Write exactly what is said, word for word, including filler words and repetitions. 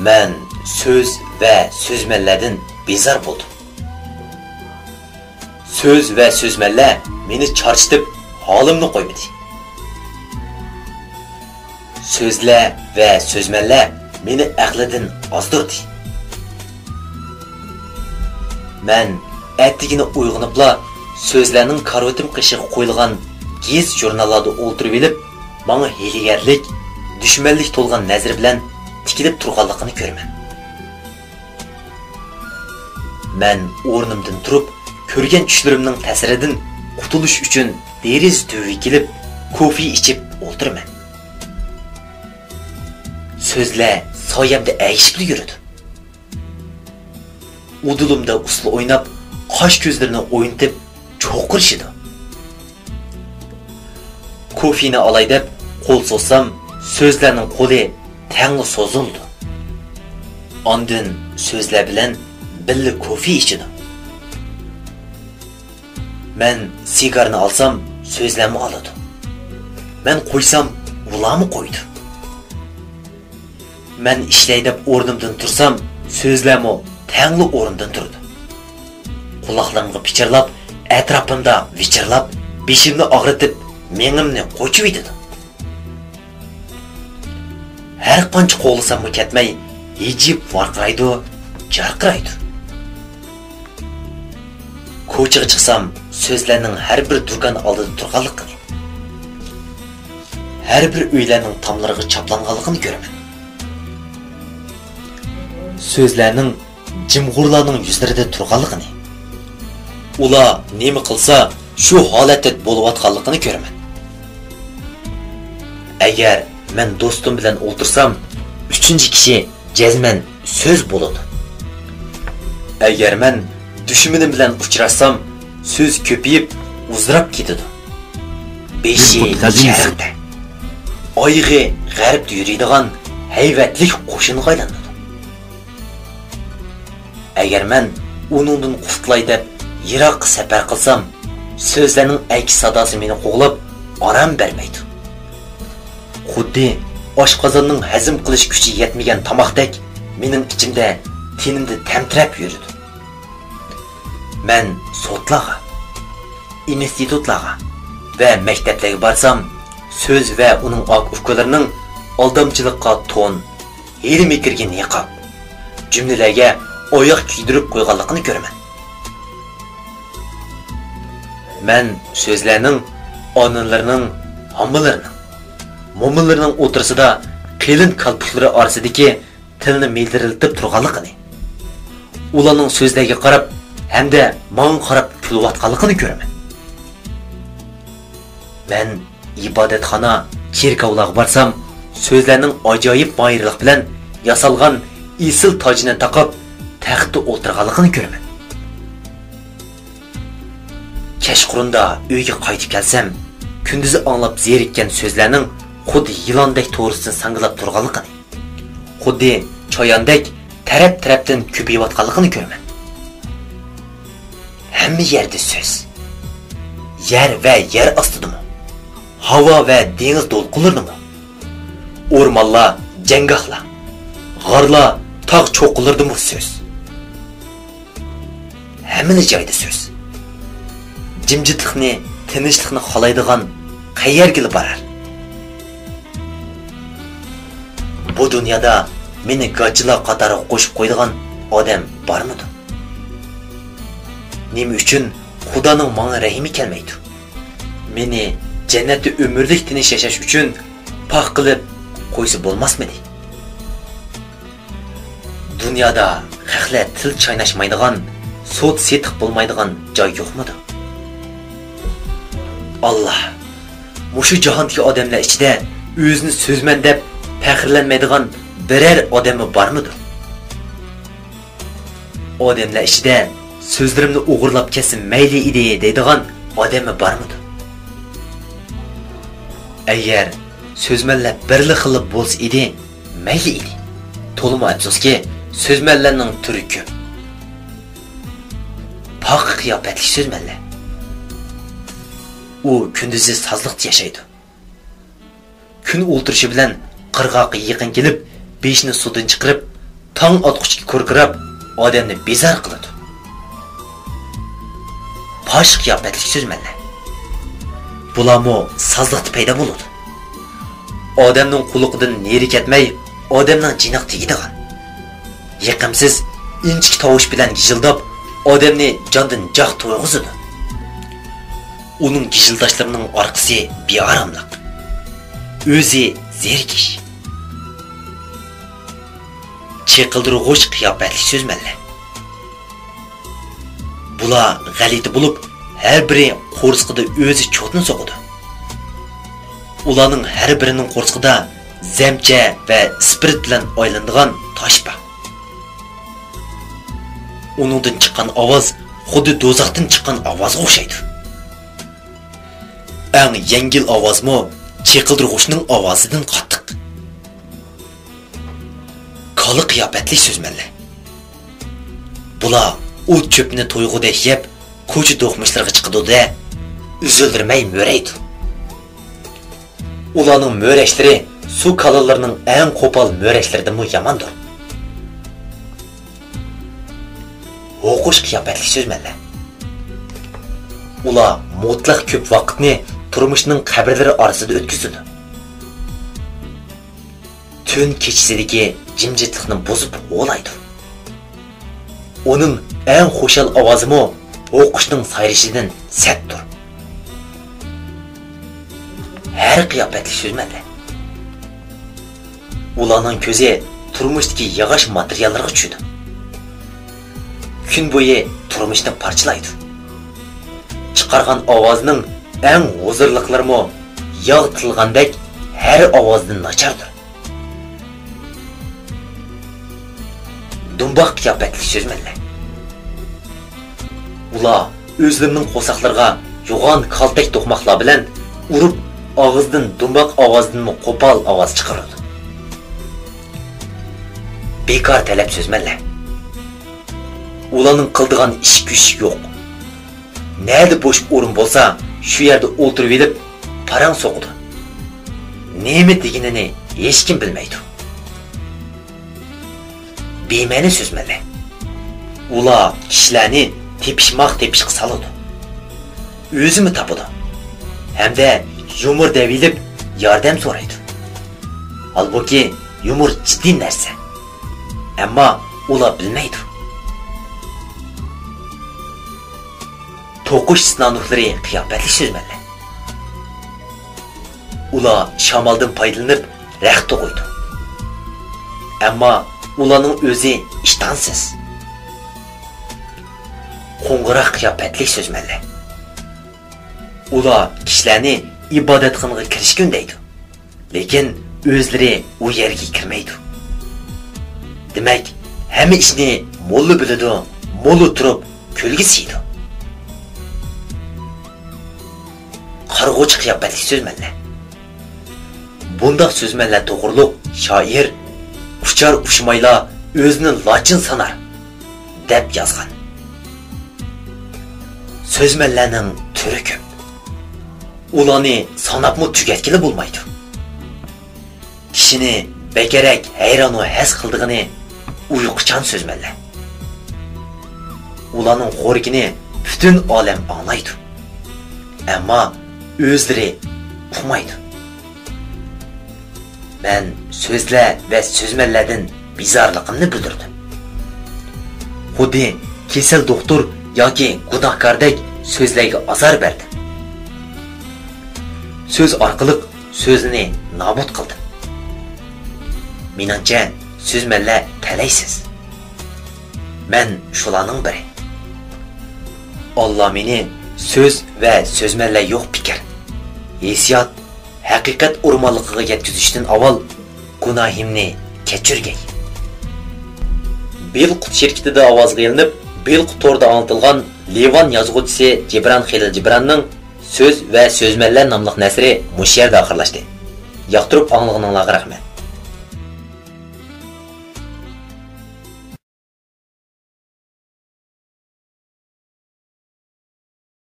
مەن سۆز ۋە سۆزمەنلەردىن بىزار بولدۇم. سۆز ۋە سۆزمەنلەر مېنى چارچىتىپ، ھالىمنى قويمىدى. سۆزلەر ۋە سۆزمەنلەر مېنى ئەقلىدىن ئازدۇردى. مەن ئەتىگىنى ئويغىنىپلا سۆزلەرنىڭ كارىۋىتىم قېشىغا قويۇلغان گېزىت-ژۇرناللاردا ئولتۇرۇۋېلىپ، ماڭا ھىيلىگەرلىك، دۈشمەنلىك تولغان نەزىرى بىلەن تىكىلىپ تۇرغانلىقىنى كۆرىمەن. مەن ئورنۇمدىن تۇرۇپ، كۆرگەن چۈشلىرىمنىڭ تەسىرىدىن قۇتۇلۇش ئۈچۈن دېرىزە تۈۋىگە كېلىپ، كوفې ئىچىپ ئولتۇرىمەن. سۆزلەر سايەمدە ئەگىشىپلا يۈرىدۇ. ئۇدۇلۇمدا ئۇسسۇل ئويناپ، قاش-كۆزلىرىنى ئوينىتىپ چوقۇرىشىدۇ. كوفېنى ئالاي دەپ قول سوزسام، سۆزلەرنىڭ قولى تەڭلا سوزۇلىدۇ. ئاندىن سۆزلەر بىلەن بىللە كوفې ئىچىدۇ. مەن سىگارنى ئالسام، سۆزلەرمۇ ئالىدۇ. مەن قويسام، ئۇلارمۇ قويىدۇ. مەن ئىشلەي دەپ ئورنۇمدىن تۇرسام، سۆزلەرمۇ تەڭلا ئورنىدىن تۇرىدۇ. قۇلاقلىرىمغا پىچىرلاپ، ئەتراپىمدا ۋىچىرلاپ، بېشىمنى ئاغرىتىپ، مېڭەمنى قوچۇۋېتىدۇ. ھەر قانچە قوغلىساممۇ كەتمەي، ھىجىيىپ ۋارقىرايدۇ، جارقىرايدۇ. كوچىغا چىقسام، سۆزلەرنىڭ ھەر بىر دۇكان ئالدىدا تۇرغانلىقىنى، ھەر بىر ئۆيلەرنىڭ تاملىرىغا چاپلانغانلىقىنى كۆرىمەن. سۆزلەرنىڭ جىمغۇرلارنىڭ يۈزلىرىدە تۇرغانلىقىنى، ئۇلار نېمە قىلسا، شۇ ھالەتتە بولۇۋاتقانلىقىنى كۆرىمەن. ئەگەر مەن دوستۇم بىلەن ئولتۇرسام، ئۈچىنچى كىشى جەزمەن سۆز بولىدۇ. ئەگەر مەن دۈشمىنىم بىلەن ئۇچراشسام، سۆز كۆپىيىپ، ئۇزىراپ كېتىدۇ. بېشى شەرقتە، ئايىغى غەربتە يۈرىدىغان ھەيۋەتلىك قوشۇنغا ئايلىنىدۇ. ئەگەر مەن ئۇنىڭدىن قۇتۇلاي دەپ يىراققا سەپەر قىلسام، سۆزلەرنىڭ ئەكس ساداسى مېنى قوغلاپ، ئارام بەرمەيدۇ. خۇددى ئاشقازاننىڭ ھەزىم قىلىش كۈچى يەتمىگەن تاماقتەك مېنىڭ ئىچىمدە، تېنىمدە تەمتىرەپ يۈرىدۇ. مەن سوتلارغا، ئىنستىتۇتلارغا ۋە مەكتەپلەرگە بارسام، سۆز ۋە ئۇنىڭ ئاكا-ئۇكىلىرىنىڭ ئالدامچىلىققا تون، ھىيلە-مىكىرگە نىقاب، جۈملىلەرگە ئاياغ كىيدۈرۈپ قويغانلىقىنى كۆرىمەن. مەن سۆزلەرنىڭ ئانىلىرىنىڭ، ھاممىلىرىنىڭ، مومىلىرىنىڭ ئوتتۇرىسىدا قېلىن كالپۇكلىرى ئارىسىدىكى تىلنى مىدىرلىتىپ تۇرغانلىقىنى، ئۇلارنىڭ سۆزلەرگە قاراپ ھەمدە ماڭا قاراپ كۈلۈۋاتقانلىقىنى كۆرىمەن. مەن ئىبادەتخانا، چېركاۋلارغا بارسام، سۆزلەرنىڭ ئاجايىپ ماھىرلىق بىلەن ياسالغان ئېسىل تاجىنى تاقاپ، تەختتە ئولتۇرغانلىقىنى كۆرىمەن. كەچقۇرۇندا ئۆيگە قايتىپ كەلسەم، كۈندۈزى ئاڭلاپ زېرىككەن سۆزلەرنىڭ خۇددى يىلاندەك تورۇستىن ساڭگىلاپ تۇرغانلىقىنى، خۇددى چاياندەك تەرەپ-تەرەپتىن كۆپىيىۋاتقانلىقىنى كۆرىمەن. ھەممە يەردە سۆز. يەر ۋە يەر ئاستىدىمۇ، ھاۋا ۋە دېڭىز دولقۇنلىرىدىمۇ، ئورمانلار، جەڭگاھلار، غارلار، تاغ چوققىلىرىدىمۇ سۆز. ھەممىلا جايدا سۆز. جىمجىتلىقنى، تىنچلىقنى خالايدىغان قەيەرگىلا بارار؟ بۇ دۇنيادا مېنى گاچىلار قاتارىغا قوشۇپ قويىدىغان ئادەم بارمىدۇ؟ نېمە ئۈچۈن خۇدانىڭ ماڭا رەھمى كەلمەيدۇ؟ مېنى جەننەتتە ئۆمۈرلۈك تىنچ ياشاش ئۈچۈن پاخ قىلىپ قويسا بولماسمىدى؟ دۇنيادا خەقلەر تىل چايناشمايدىغان، سوت-سېتىق بولمايدىغان جاي يوقمىدۇ؟ ئاللا، مۇشۇ جاھاندىكى ئادەملەر ئىچىدە ئۆزىنى سۆزمەن دەپ پەخىرلەنمەيدىغان بىرەر ئادەممۇ بارمىدۇ؟ ئادەملەر ئىچىدە سۆزلىرىمنى ئوغرىلاپ كەتسە مەيلى ئىدى دەيدىغان ئادەممۇ بارمىدۇ؟ ئەگەر سۆزمەنلەر بىرلا خىللا بولسا ئىدى، مەيلى ئىدى. تولىمۇ ئەپسۇسكى، سۆزمەنلەرنىڭ تۈرى كۆپ. پاقا قىياپەتلىك سۆزمەنلەر. ئۇ كۈندۈزى سازلىقتا ياشايدۇ. كۈن ئولتۇرۇشى بىلەن قىرغاققا يېقىن كېلىپ، بېشىنى سۇدىن چىقىرىپ، تاڭ ئاتقۇچقا كوركىراپ، ئادەمنى بىزار قىلىدۇ. پاش قىياپەتلىك سۆزمەنلەر. بۇلارمۇ سازلىقتا پەيدا بولىدۇ. ئادەمنىڭ قۇلىقىدىن نېرى كەتمەي، ئادەمنىڭ جېنىغا تېگىدىغان. يېقىمسىز، ئىنچىكە تاۋۇش بىلەن گىژىلداپ، ئادەمنى جاندىن جاق تويغۇزىدۇ. ئۇنىڭ گىژىلداشلىرىنىڭ ئارقىسى بىئاراملىق. ئۆزى زېرىكىش. چېقىلدۇرغۇچ قىياپەتلىك سۆزمەنلەر. بۇلار غەلىتە بولۇپ، ھەر بىرى قورسىقىدا ئۆزى چوتنى سوقىدۇ. ئۇلارنىڭ ھەر بىرىنىڭ قورسىقىدا زەمچە ۋە ئىسپىرت بىلەن ئايلىنىدىغان تاش بار. ئۇنىڭدىن چىققان ئاۋاز خۇددى دوزاختىن چىققان ئاۋازغا ئوخشايدۇ. ئەڭ يەڭگىل ئاۋازمۇ چېقىلدۇرغۇچنىڭ ئاۋازىدىن قاتتىق. كالا قىياپەتلىك سۆزمەنلەر. بۇلار ئوت-چۆپنى تويغۇدەك يەپ، كوچا دوقمۇشلىرىغا چىقىدۇ-دە، ئۈزۈلدۈرمەي مۆرەيدۇ. ئۇلارنىڭ مۆرەشلىرى سۇ كالىلىرىنىڭ ئەڭ قوپال مۆرەشلىرىدىنمۇ ياماندۇر. ھوقۇش قىياپەتلىك سۆزمەنلەر. ئۇلار مۇتلەق كۆپ ۋاقىتنى تۇرمۇشنىڭ قەبرىلىرى ئارىسىدا ئۆتكۈزىدۇ. تۈن كېچىسىدىكى جىمجىتلىقنى بۇزۇپ ھۇۋلايدۇ. ئۇنىڭ ئەڭ خۇشال ئاۋازىمۇ ھوقۇشنىڭ سايرىشىدىن سەتتۇر. ھەر قىياپەتلىك سۆزمەنلەر. ئۇلارنىڭ كۆزى تۇرمۇشتىكى ياغاچ ماتېرىياللارغا چۈشىدۇ. كۈن بويى تۇرمۇشنى پارچىلايدۇ. چىقارغان ئاۋازنىڭ ئەڭ ھۇزۇرلۇقلىرىمۇ ياغ تىلغاندەك ھەر ئاۋازدىن ناچاردۇر. دۇمباق قىياپەتلىك سۆزمەنلەر. ئۇلار ئۆزلىرىنىڭ قورساقلىرىغا يوغان كالتەك توقماقلار بىلەن ئۇرۇپ، ئاغزىدىن دۇمباق ئاۋازىدىنمۇ قوپال ئاۋاز چىقىرىدۇ. بىكار تەلەپ سۆزمەنلەر. ئۇلارنىڭ قىلىدىغان ئىش-كۈچى يوق. نەدە بوش ئورۇن بولسا، شۇ يەردە ئولتۇرۇۋېلىپ پاراڭ سوقىدۇ. نېمە دېگىنىنى ھېچكىم بىلمەيدۇ. بىمەنە سۆزمەنلەر. ئۇلار كىشىلەرنى تېپىشماق تېپىشقا سالىدۇ. ئۆزىمۇ تاپىدۇ. ھەمدە يۇمۇر دەۋېلىپ ياردەم سورايدۇ. ھالبۇكى، يۇمۇر جىددىي نەرسە. ئەمما ئۇلار بىلمەيدۇ. توقۇش سىنانۇكلىرى قىياپەتلىك سۆزمەنلەر. ئۇلار شامالدىن پايدىلىنىپ رەخت توقۇيدۇ. ئەمما ئۇلارنىڭ ئۆزى ئىشتانسىز. قوڭغۇراق قىياپەتلىك سۆزمەنلەر. ئۇلار كىشىلەرنى ئىبادەتخانىغا كىرىشكە ئۈندەيدۇ. لېكىن ئۆزلىرى ئۇ يەرگە كىرمەيدۇ. دېمەك، ھەممە ئىشنى موللا بىلىدۇ، موللا تۇرۇپ كۆلگە سىيىدۇ. قارىغۇچى قىياپەتلىك سۆزمەنلەر. بۇنداق سۆزمەنلەر توغرۇلۇق شائىر ئۇچار-ئۇچمايلا ئۆزىنى لاچىن سانار، دەپ يازغان. سۆزمەنلەرنىڭ تۈرى كۆپ. ئۇلارنى ساناپمۇ تۈگەتكىلى بولمايدۇ. كىشىنى بەكرەك ھەيرانۇ ھەس قىلىدىغىنى ئۇيقۇچان سۆزمەنلەر. ئۇلارنىڭ خورىكىنى پۈتۈن ئالەم ئاڭلايدۇ. ئەمما ئۆزلىرى ئۇقمايدۇ. مەن سۆزلەر ۋە سۆزمەنلەردىن بىزارلىقىمنى بىلدۈردۈم. خۇددى كېسەل دوختۇر ياكى گۇناھكاردەك سۆزلەرگە ئازار بەردىم. سۆز ئارقىلىق سۆزنى نابۇت قىلدىم. مېنىڭچە، سۆزمەنلەر تەلەيسىز. مەن شۇلارنىڭ بىرى. ئاللا مېنى سۆز ۋە سۆزمەنلەر يوق پىكىر، ھېسسىيات، ھەقىقەت ئورمانلىقىغا يەتكۈزۈشتىن ئاۋۋال گۇناھىمنى كەچۈرگەي. بىلقۇت شىركىتىدە ئاۋازغا ئېلىنىپ، بىلقۇت تورىدا ئاڭلىتىلغان لىۋان يازغۇچىسى جىبران خېلىل جىبراننىڭ سۆز ۋە سۆزمەنلەر ناملىق نەسرى مۇشۇ يەردە ئاخىرلاشتى. ياقتۇرۇپ ئاڭلىغىنىڭلارغا رەھمەت.